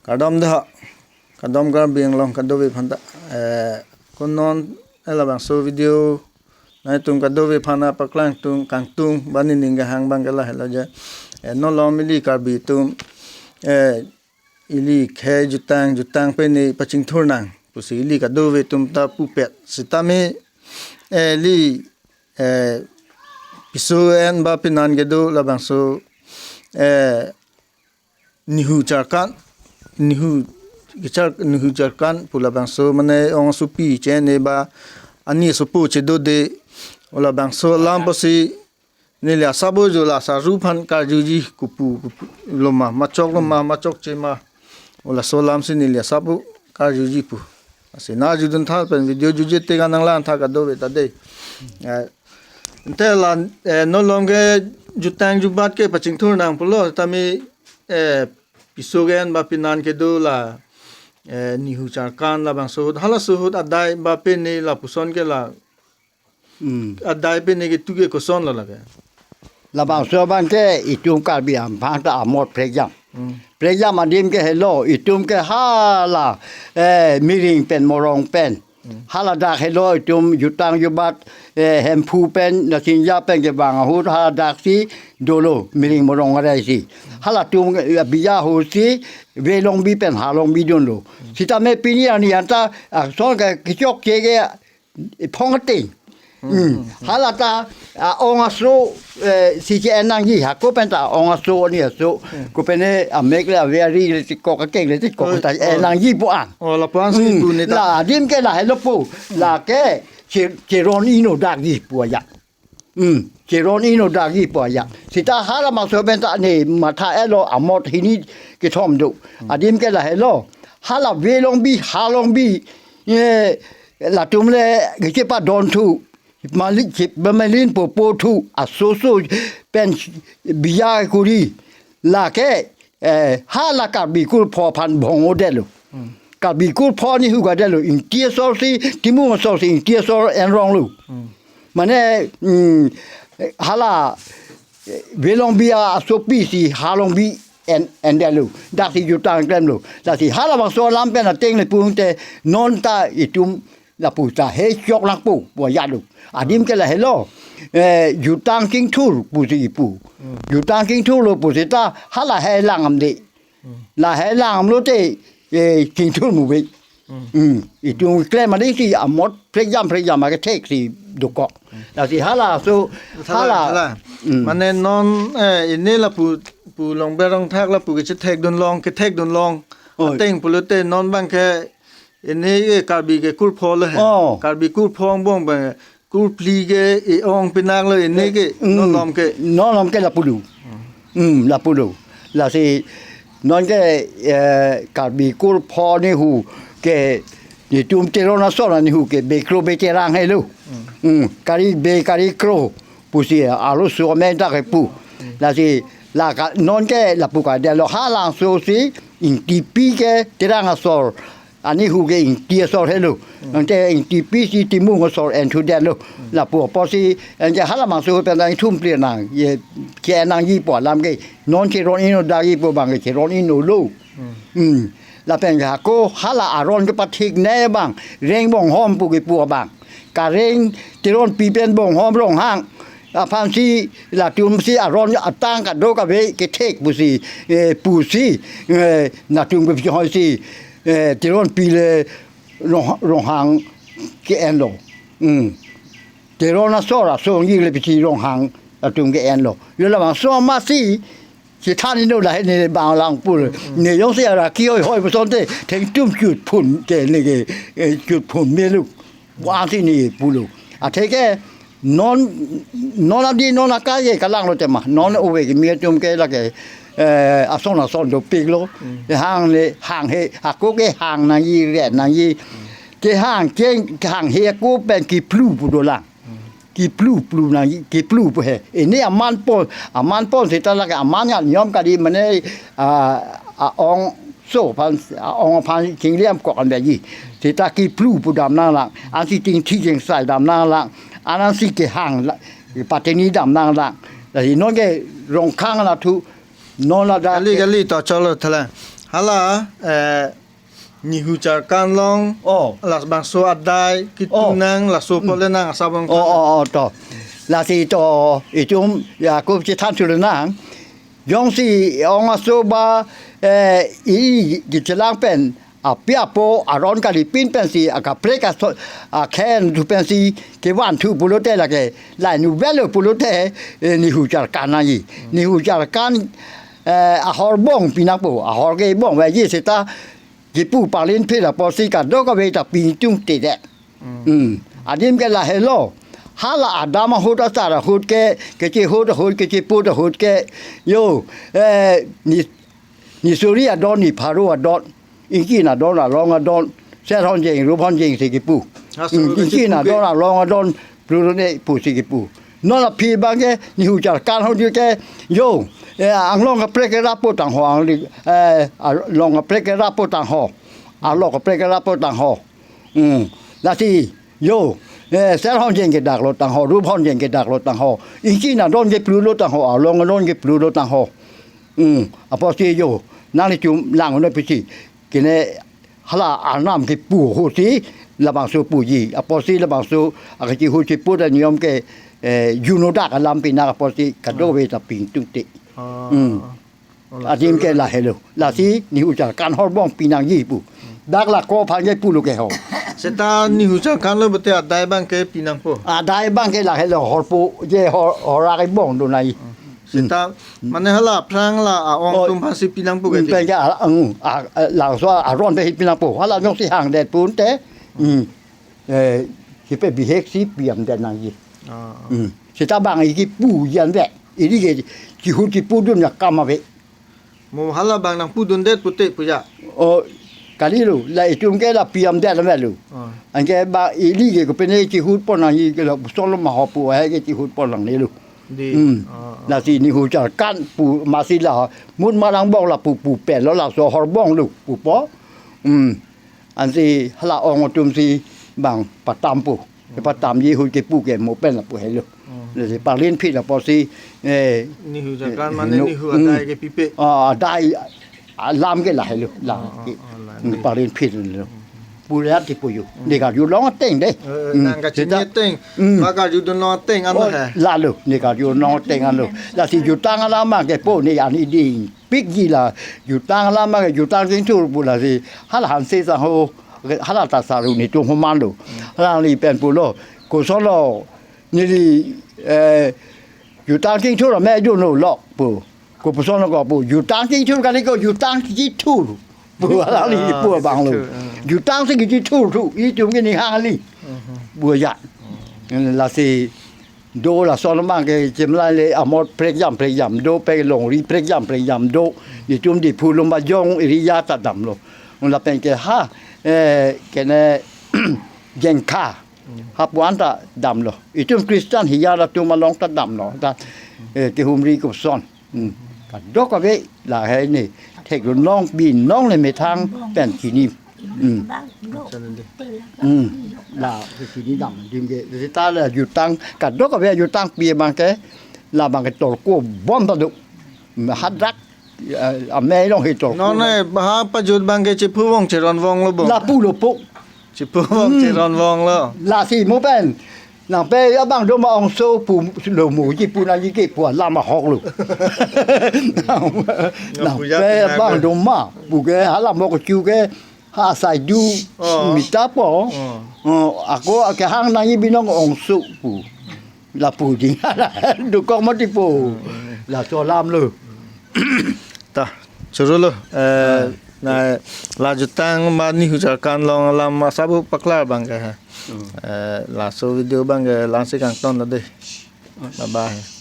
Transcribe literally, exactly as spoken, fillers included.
Kardom dei ho, kardom Karbi Anglong kadokave aphanta. Eh, ko non, eh, labangso video nangtum kadokave aphan nangpaklang tung kangtung bani ning kehang abang ke lahelo je. Eh, non malom ili Karbi atum, eh, ili khei jutang, jutang pen ili pachingthur nang pusi ili kadokave atum ta pupet. Sitame, eh, ili, eh, piso en ba penan kedo labangso, eh, Nihu Charkan, Nihu Char-, Nihu Charkan pu labangso mane ong asopi chene ba ani asopo chedode, o labangso alam pusi neli asabo jo la saru aphan karjuji kopu, kopu loma, machok loma, machokche ma. O laso alam si neli asabo karjuji pu. Lasi nang arjudun thar pen video juje te kanang lang tha kadokave ta dei. Eh, ante la, eh, non malom ke jutang jubat ke pachingthur nang pulo, tame, eh, piso en ba penan kedo la, eh, Nihu Charkan labangso ahut, halaso ahut adai ba pene lapuson ke la, Hmm. adai pene ke tu ke koson lo lake. Labangso abang ke itum Karbi aphanta amot prekjam. Hmm. Prekjam adim ke helo, itum ke hala, eh, Miring pen Morong pen. Hmm. Haladak helo itum jutang jubat, eh, Hemphu pen, Nasinja pen kevang ahut haladak si dolo Miring Morong arai si. Halatum, eh, biya ahut si Velongbi pen Halongbi dunlo. Sitame pini arni anta, ah, ason ke kechokche ke, eh, phong ateng. Hmm. Hala ta, ah, ong aso, eh, si che-en nangji, hako pen ta ong aso, ani aso. Hmm. Ko pen ne amek le ave, ari le chekok, akeng le chekok, Oh, ta oh. en nangji pu an. Oh, lapu-an si Hmm. pu ne ta. La adim ke lahelo pu. Lake che-, cheron-i no dakji pu ajat. Hmm. Cheron-i no dakji pu ajat. Seta halabangso pen ta ne matha-etlo, amot hini kethom do. Adim ke lahelo. Hala Velongbi, Halongbi, eh, latum le kechepadon thu, mali-, che-, pemalin popo thu, asoso pen biya kuri. Lake, eh, hala Karbi kurpho aphan bhong-o detlo. Hmm. Karbi kurpho Nihu kadetlo. Ingti asor si, Timung asor si, Ingti asor enronglo. Hmm. Mane, hmm, hala, eh, Velongbi asopi si Halongbi en, endetlo. Dak si jutang klemlo. Lasi halabangso alam pen ateng le pu te non ta itum lapu ta he chok lang pu, pu ajatlo. Adim ke lahelo. Eh, jutang chingthur pusi pu. Hmm. Jutang chingthurlo pu seta hala he lang am de. Hmm. La he lang am lote, eh, chingthur mu be. Hmm. Hmm. Itum klem adi si amot prekjam prekjam akethek si dokok. Hmm. Lasi halaso, Thala, hala. thala. Hmm. Mane non, eh, ini lapu, pu Longber Rongthak lapu kechethekdun long, kethekdunlong. Oi. Ateng pulote non abang ke ini ke Karbi ke kurpho le he. Oh. Karbi kurpho angbong abang kurphli ke e-ong pinaklo ini ke Hmm. non malom ke. Non malom ke lapulo. Hmm, lapulo. Lasi non ke, eh, Karbi kurpho Nihu ke, netum Teron asor Nihu ke bekro beterang helo. Hmm. Hmm, kari be kari kro pusi arloso amen ta kepu. Hmm. Lasi la ka, non ke lapu kadetlo, halabangso si Ingtipi ke Terang asor, Anihu ke Ingti asor helo. Hmm. Ante Ingtipi si Timung asor enthudetlo. Hmm. Lapu apotsi, anke halabangso pen ta ingthum phli nang, ye che-en nangji pu alam ke, non cheron-i no dakji pu abang ke cheron-i nolo. Hmm. Hmm. Lapen ke hako hala aron kepathik ne abang, Reng Bonghom pu kepu abang. Kareng Teronpi pen Bonghom Ronghang aphan si latum si aron atang kadokave kethek pusi, eh, pusi, eh, latum kepihoi si, eh, Teronpi le Rong-, Ronghang ke-enlo. Hmm. Teron asor asong ji le pisi Ronghang latum ke-enlo. Yo labangso amatsi chethan-i no, lahei ne bang lang pu. Hmm. Ne jongsi ara kehoi hoi pu asonte thengtum chutphun ke ne ke, eh, chutphun melo. Pu-an si ne pulo. Atheke non, non adi non akai ke kalang lote ma. Non ove kimi atum ke lake, eh, ason ason dopiklo. Hmm. Hang le, hang he, hako kehang nangji, ret nangji. Hmm. Kehang, ke, kehang he ako pen keplu pu dolang. Hmm. Keplu plu nangji, keplu pu he. Ini aman pon, aman pon seta lake aman ya niom kali mane, ah, a-ong aso aphan, a-ong aphan chingliam kok an beji. Seta keplu pu dam nanglang. Ansi tingthi jingsai dam nanglang. Ansi kehang la, pateni dam nanglang. Lasi non ke Rongkhang la thu, Non ada Kali, kali, to cholo thala. Hala, eh, Nihu Charkan along. Oh. Labangso adai, Oh. kitunang, laso pole nang asabang. Oh, oh, oh, to. Lasi to, itum, ya, aku chethan chule nang. Jongsi ong aso ba, eh, i, i, di chelang pen, api apo aron kalipin pensi, akaprek aso, akhen thu pensi, kevan thu pulote lake, lainu velo pulote, eh, Nihu Charkan aji. Nihu Charkan, eh, ahor bong pinangpo, ahor ke bong veji seta, kipu palin phil apotsi kadokave ta pingtung te det. Hmm. Adim ke lahelo. Hala adam ahut asar ahut ke, kechehut ahut, kecheput ahut ke. Yo, eh, ni, ni suri adon, ni pharo adon. Ingkin adon, along adon. Ser honjeng, rup honjeng si kipu. Aso Hmm, ke ingkin kipu ke. adon, along adon. Plurone pusi kipu. Non aphi abang ke, Nihu Charkan ahut ke. Yo, eh, anglong kaprek ke rapo tangho, angli, eh, along kaprek ke rapo tangho. Along kaprek ke rapo tangho. Hmm. Lasi, yo, eh, ser honjeng ke daklo tangho, rup honjeng ke daklo tangho. Ingkin adon ke plulo tangho, along adon ke plulo tangho. Hmm. Apotsi yo, nanglitum lang-un-e pusi. Kene hala arnam kipu ahutsi, labangso puji. Apotsi labangso, akachehut cheput aniyom ke, eh, juno dak alam pinang apotsi, kadokave ta pingtung te. Ah. Hmm. Oh, Adim ke laso. lahelo. Lasi Nihu Charkan ahor bong pinangji pu. Dak la ko aphan ke pulo ke ho. Seta Nihu Charkan lo bote adai abang ke pinangpo. Adai abang ke lahelo horpo je hor, horak bong do nai. Seta mane hala aphrang la aong Oh. atum aphansi pinangpo ke. Pen ke ala, ang, a, a, laso aron pe hi pinangpo. Hala jongsi hangdet pute. Hmm. Eh, si pe bihek si piam det nangji. Ah. Hmm. Seta bang iki pu jan ve. Iri ke chehut cheput dun ya kam ave. Mo hala bang nangpudundet pute puja. Oh, kalilo, la itum ke la piam det la melo. Ah. Anke ba ili ke kopine chehut pon nangji ke la solo ma ho pu he ke chehut pon nangnelo. Di. Hmm. Ah, ah. Lasi Nihu Charkan pu masi la mut marang bong la pu pu pelo laso ahor bong lo pupo. Hmm. Ansi hala ong atumsi bang patampo. Hmm. Patamji ahut kipu ke mo pen lapu helo. Hmm. Lasi palin phil apotsi, eh, Nihu Charkan mane no, Nihu hmm. adai ke pipe. Ah, adai, ah, lam ke lahelo, lam Ah, ah, ke. ah, lam Hmm, ke. palin phil lo. Hmm. Pura ti puyo. Hmm. Ne karjulong ateng de. Eh, Hmm. nang kachini Seta ateng. Hmm. Ba karjudunlong ateng ano Oh, he. lalo, ne karjulong ateng ano. Lasi jutang alam ke po ne ani ding. Pikji la, jutang alam ke jutang Chingthur pu lasi, hala hanse sa ho, hala ta saru netum homan lo. Hala neli pen pulo, koson lo, neli, eh, jutang Chingthur me dunlo pu. Kopuson ko pu, jutang Chingthur kali ko jutang Chithur. Pu hala neli Ah, pu abang lo. Chithur, hmm. Jutang si Chithur thu, itum ke ni hang ali. Mhm. Pu ya. Hmm. Lasi, Do lason abang ke chimla le amot prekjam prekjam do, pe longri prekjam prekjam do. Itum Diphu lomba jong iri ya ta damlo. Lapen ke ha, eh, kene Jengkha. Hapu-an ta damlo. Itum Christian hiya atum along ta damlo. Ta, eh, kehumri koson. Hmm. Kadokave lahai ne. Theklong binong le methang pen chini. Hmm. Hmm. La chini dam dim ke. Seta la jutang kadokave jutang pi abang ke. Labang ke tolko bom ta do. Hadak, eh, amei along he tolko. Non ne ha pajut abang ke chepuvong cheronvong lo bom. Lapu lo po. Chepuvong Hmm. cheronvong lo. Lasi mo pen. Nang pe abang do ma ongso pu lo mo ji pu nangji ke pu alam ahok lo. Nang, nang puja pe pinang abang lo. Do ma pu ke hala mo kechu ke ha sai du Oh. mita po. Oh. Oh, ako kehang nangji binong ongso pu. Lapu ding. Dukok mati po. Hmm. Laso alam lo. Ta, choro lo, eh, na, la jutang ma Nihu Charkan along alam asabu paklar abang ke ha. Hmm. Eh, laso video abang ke langsi kangton lo de. Bye bye.